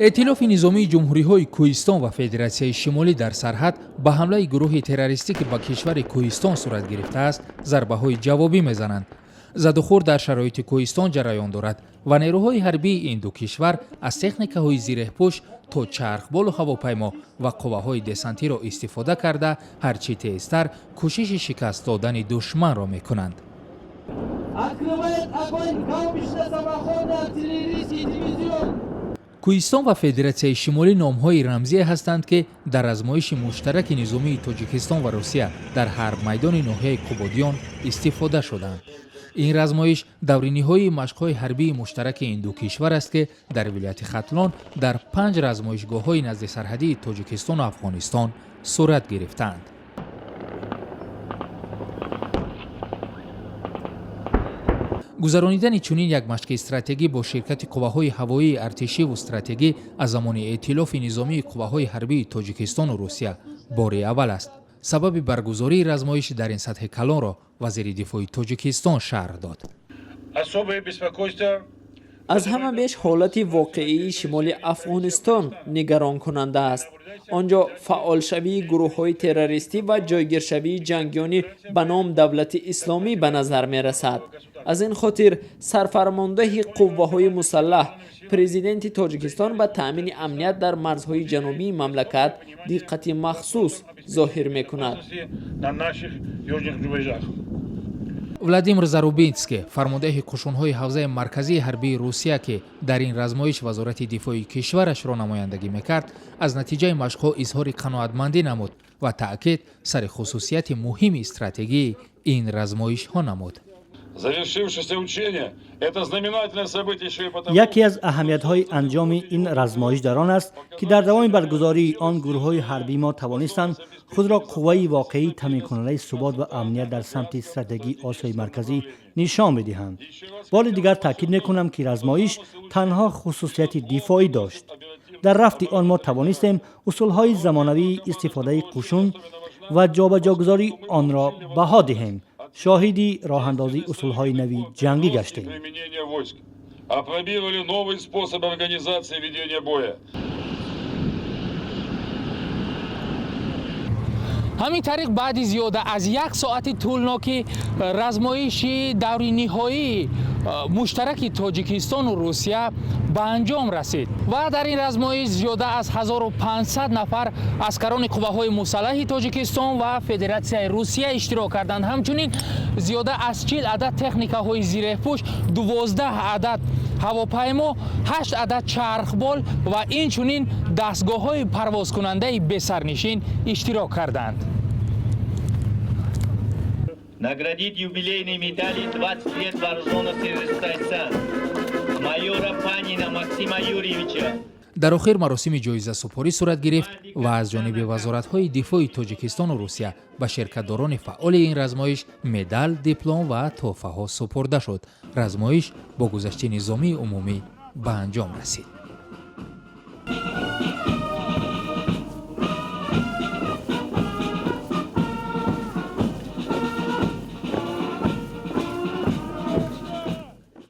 Эътилофи низомии ҷумҳуриҳои Кӯҳистон ва Федератсияи Шимолӣ дар сарҳад ба ҳамлаи гурӯҳи террористӣ, ки ба кишвари Кӯҳистон сурат гирифтааст, зарбаҳои ҷавобӣ мезананд. Задухӯр дар шароити кӯҳистон ҷараён дорад ва нерӯҳои ҳарбии ин ду кишвар аз техникаҳои зиреҳпӯш то чархболу ҳавопаймо ва қувваҳои десантиро истифода карда, ҳарчи тезтар кӯшиши шикаст додани душманро мекунанд. Открывает огонь гаубично-самоходный артиллерийский дивизион. Кӯҳистон ва Федератсияи Шимолӣ номҳои рамзие ҳастанд, ки дар размоиши муштараки низомии Тоҷикистон ва Русия дар ҳарбмайдони ноҳияи Қубодиён истифода шуданд. Ин размоиш даври ниҳоии машқҳои ҳарбии муштараки ин ду кишвар аст, ки дар вилояти Хатлон дар панҷ размоишгоҳҳои назди сарҳадии Тоҷикистону Афғонистон сурат гирифтаанд. Гузаронидани чунин як машқи стратегӣ бо ширкати қувваҳои ҳавоии артишиву стратегӣ аз замони эътилофи низомии қувваҳои ҳарбии Тоҷикистону Русия бори аввал аст. Сабаби баргузории размоиш дар ин сатҳи калонро вазири дифои Тоҷикистон шарҳ дод. Особое беспокойство Аз ҳама беш ҳолати воқеии шимоли Афғонистон нигаронкунанда аст. Он ҷо фаъолшавии гурӯҳҳои террористӣ ва ҷойгиршавии ҷангиёни ба ном Давлати Исломӣ ба назар мерасад. Аз ин хотир сарфармондаҳи қувваҳои мусаллаҳ, Президенти Тоҷикистон ба таъмини амният дар марзҳои ҷанубии мамлакат диққати махсус зоҳир мекунад. на наших южных рубежах. Владимир Зарубинский, фармондаҳи қушунҳои ҳавзаи марказии ҳарбии Русия, ки дар ин размоиш вазорати дифои кишварашро намояндагӣ мекард, аз натиҷаи машқҳо изҳори қаноатмандӣ намуд ва таъкид сари хусусияти муҳими стратегии ин размоишҳо намуд. Завершившееся учение – это знаменательное событие еще и потому, Яке аз аҳамиятҳои анҷоми ин размоиш дар он аст, ки дар давоми баргузории он гурӯҳҳои ҳарбии мо тавонистанд худро қувваи воқеии таъминкунандаи субот ва амният дар самти стратегии Осиёи Марказӣ нишон бидиҳанд. Бори дигар таъкид мекунам, ки размоиш танҳо хусусияти дифоӣ дошт. Дар рафти он мо тавонистем усулҳои замонавии истифодаи қушун ва ҷобаҷогузории онро баҳо диҳем, шоҳиди роҳандозии усулҳои нави ҷангӣ гаштем. применения войск, апробировали новые способы организации ведения боя. Ҳамин тариқ, баъди зиёда аз як соати тӯлнокӣ размоиши даври ниҳоии муштараки Тоҷикистону Русия ба анҷом расид ва дар ин размоиш зиёда аз 1500 нафар аскарони қувваҳои мусаллаҳи Тоҷикистон ва Федератсияи Русия иштирок карданд. Ҳамчунин зиёда аз 40 адад техникаҳои зиреҳпӯш, 12 адад ҳавопаймо, ҳашт адад чархбол ва инчунин дастгоҳҳои парвозкунандаи бесарнишин иштирок карданд. Наградить юбилейной медали 20 лет вооруженных сил СССР майора Панина Максима Юрьевича. Дар охир маросими ҷоизасупорӣ сурат гирифт ва аз ҷониби вазоратҳои дифои Тоҷикистону Русия ба ширкатдорони фаъоли ин размоиш медал, диплом ва тӯҳфаҳо супурда шуд. Размоиш бо гузашти низомии умумӣ ба анҷом расид.